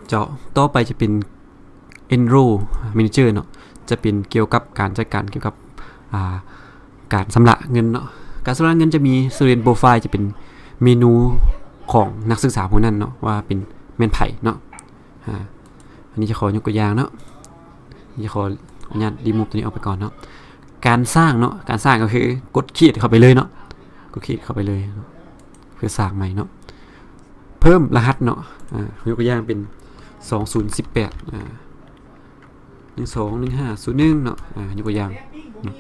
ເຈົ້າ ຕໍ່ໄປຈະເປັນ Enroll Manager ເນາະ ຈະເປັນກ່ຽວກັບການຈັດການກ່ຽວກັບ ອ່າ ການຊຳລະເງິນເນາະ. ການຊຳລະເງິນຈະມີ Student Profile ຈະເປັນເມນູຂອງນັກສຶກສາຜູ້ນັ້ນເນາະ ວ່າເປັນ ແມ່ນໃຜເນາະ. ອາ ອັນນີ້ຈະຂໍຍົກຕົວຢ່າງເນາະ ຈະຂໍອະນຸຍາດ remove ຕົວນີ້ອອກໄປກ່ອນເນາະ. ການສ້າງເນາະ ການສ້າງກໍຄືກົດ Create ເຂົ້າໄປເລີຍເນາະ ກົດ Create ເຂົ້າໄປເລີຍເນາະ ເພື່ອສ້າງໃໝ່ເນາະ. ເພີ່ມລະຫັດເນາະ ອາ ຍົກຕົວຢ່າງເປັນ ສອງສູນສິບແປດ ອາ ໜຶ່ງສອງໜຶ່ງຫ້າສູນໜຶ່ງເນາະ ອາ ຍົກຕົວຢ່າງເນາະ.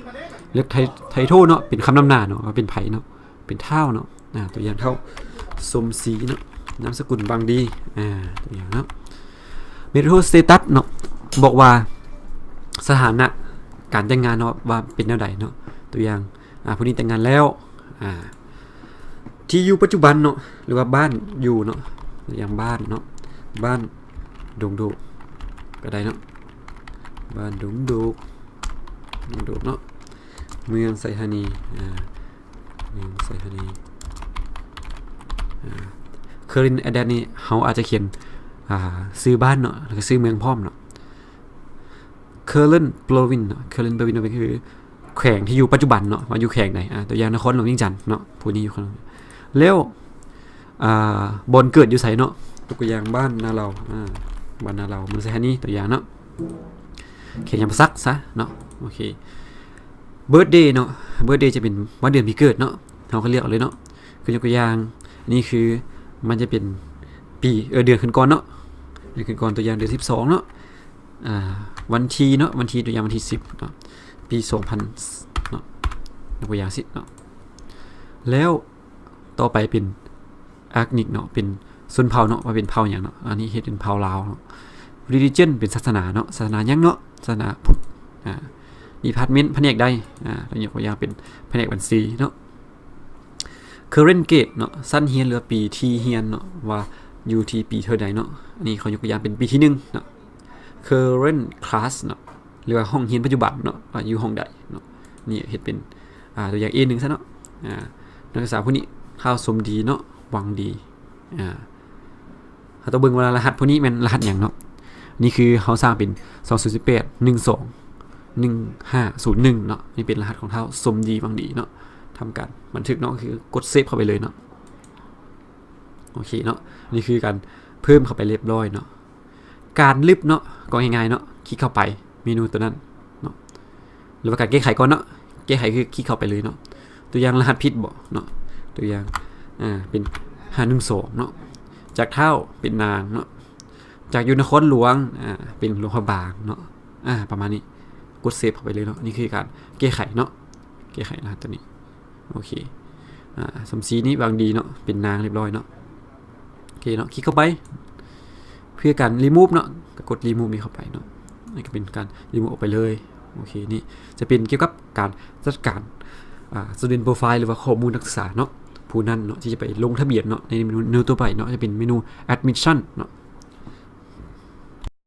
ເລືອກ Ti- Title ເນາະ ເປັນຄຳນຳໜ້າເນາະ ວ່າເປັນໃຜເນາະ ເປັນທ້າວເນາະ ອາ ຕົວຢ່າງທ້າວ ສົມສີເນາະ ນາມສະກຸນ ວັງດີ ອາ ຕົວຢ່າງເນາະ. Marital Status ເນາະ ບອກວ່າສະຖານະການແຕ່ງງານເນາະ ວ່າເປັນແນວໃດເນາະ ຕົວຢ່າງ ອາ ຜູ້ນີ້ແຕ່ງງານແລ້ວ ອາ ທີ່ຢູ່ປັດຈຸບັນເນາະ ຫຼືວ່າບ້ານຢູ່ເນາະ ຢ່າງບ້ານເນາະ ບ້ານດົງໂດກກໍໄດ້ເນາະ ບ້ານດົງໂດກ ດົງໂດກເນາະ ເມືອງໄຊທານີ ອາ ເມືອງໄຊທານີ ອາ Current Address ນີ້ເຮົາອາດຈະຂຽນ ອາ ຊື່ບ້ານເນາະ ແລ້ວກໍຊື່ເມືອງພ້ອມເນາະ. Current Province ເນາະ Current Province ກໍຄືແຂວງທີ່ຢູ່ປັດຈຸບັນເນາະ ວ່າຢູ່ແຂວງໃດ ອາ ຕົວຢ່າງນະຄອນຫຼວງວຽງຈັນເນາະ ຜູ້ນີ້ຢູ່ ແລ້ວ ອາ ບ່ອນເກີດຢູ່ໃສເນາະ ຕົວຢ່າງບ້ານນາເລົາ ອາ ບ້ານນາເລົາ ເມືອງໄຊທານີ ຕົວຢ່າງເນາະ ຂຽນຍາມປາສັກຊະເນາະ. ໂອເຄ Birthday ເນາະ Birthday ຈະເປັນວັນເດືອນປີເກີດເນາະ ເຮົາກໍເລືອກເອົາເລີຍເນາະ ຄືຍົກຕົວຢ່າງ ອັນນີ້ຄືມັນຈະເປັນປີ ເອີ ເດືອນຂຶ້ນກ່ອນເນາະ ເດືອນຂຶ້ນກ່ອນ ຕົວຢ່າງເດືອນສິບສອງເນາະ ອາ ວັນທີເນາະ ວັນທີ ຕົວຢ່າງວັນທີສິບເນາະ ປີສອງພັນເນາະ ຍົກຕົວຢ່າງຊີ້ເນາະ. ແລ້ວຕໍ່ໄປເປັນ Ethnic ເນາະ ເປັນຊົນເຜົ່າເນາະ ວ່າເປັນເຜົ່າຫຍັງເນາະ ອັນນີ້ເຮັດເປັນເຜົ່າລາວເນາະ. Religion ເປັນສາສະໜາເນາະ ສາສະໜາຫຍັງເນາະ ສາສະໜາພຸດ ອາ Department ພະແນກໃດ ອາ ຍົກຕົວຢ່າງເປັນພະແນກບັນຊີເນາະ. Current Grade ເນາະ ຊັ້ນຮຽນ ຫຼືວ່າປີທີ່ຮຽນເນາະ ວ່າຢູ່ທີ່ປີເທົ່າໃດເນາະ ອັນນີ້ເຂົາຍົກຕົວຢ່າງເປັນປີທີໜຶ່ງເນາະ. Current Class ເນາະ ຫຼືວ່າຫ້ອງຮຽນປັດຈຸບັນເນາະ ວ່າຢູ່ຫ້ອງໃດເນາະ ນີ້ເຮັດເປັນ ອາ ຕົວຢ່າງ A ໜຶ່ງ ຊະເນາະ ອາ ນັກສຶກສາຜູ້ນີ້ ທ້າວ ສົມດີ ເນາະ ຫວັງດີ ອາ ເຮົາຕ້ອງເບິ່ງວ່າລະຫັດຜູ້ນີ້ແມ່ນລະຫັດຫຍັງເນາະ. ນີ້ຄືເຮົາສ້າງເປັນ ສອງສູນສິບແປດ ໜຶ່ງສອງ ໜຶ່ງຫ້າສູນໜຶ່ງເນາະ ນີ້ເປັນລະຫັດຂອງທ້າວ ສົມດີ ຫວັງດີ ເນາະ. ທຳການບັນທຶກເນາະ ຄືກົດ Save ເຂົ້າໄປເລີຍເນາະ. ໂອເຄເນາະ ນີ້ຄືການເພີ່ມເຂົ້າໄປຮຽບຮ້ອຍເນາະ. ການລຶບເນາະ ກໍງ່າຍໆເນາະ ຄລິກເຂົ້າໄປເມນູຕົວນັ້ນເນາະ ຫຼືວ່າການແກ້ໄຂກ່ອນເນາະ ແກ້ໄຂຄືຄລິກເຂົ້າໄປເລີຍເນາະ. ຕົວຢ່າງ ລະຫັດຜິດບໍເນາະ ຕົວຢ່າງ ອາ ເປັນ ຫ້າໜຶ່ງສອງເນາະ ຈາກທ້າວເປັນນາງເນາະ ຈາກຢູ່ນະຄອນຫຼວງ ອາ ເປັນຫຼວງພະບາງເນາະ ອາ ປະມານນີ້ ກົດ Save ເຂົ້າໄປເລີຍເນາະ. ນີ້ຄືການແກ້ໄຂເນາະ ແກ້ໄຂລະຫັດຕົວນີ້. ໂອເຄ ອາ ສົມສີ ນີ້ຫວັງດີເນາະ ເປັນນາງຮຽບຮ້ອຍເນາະ. ໂອເຄເນາະ ຄລິກເຂົ້າໄປ ເພື່ອການ Remove ເນາະ ກໍກົດ Remove ນີ້ເຂົ້າໄປເນາະ ນີ້ກໍເປັນການ Remove ອອກໄປເລີຍ. ໂອເຄ ນີ້ຈະເປັນກ່ຽວກັບການຈັດການ ອາ Student Profile ຫຼືວ່າຂໍ້ມູນນັກສຶກສາເນາະ ຜູ້ນັ້ນເນາະ ທີ່ຈະໄປລົງທະບຽນເນາະ. ໃນເມນູ ເມນູຕໍ່ໄປເນາະ ຈະເປັນເມນູ Admission ເນາະ.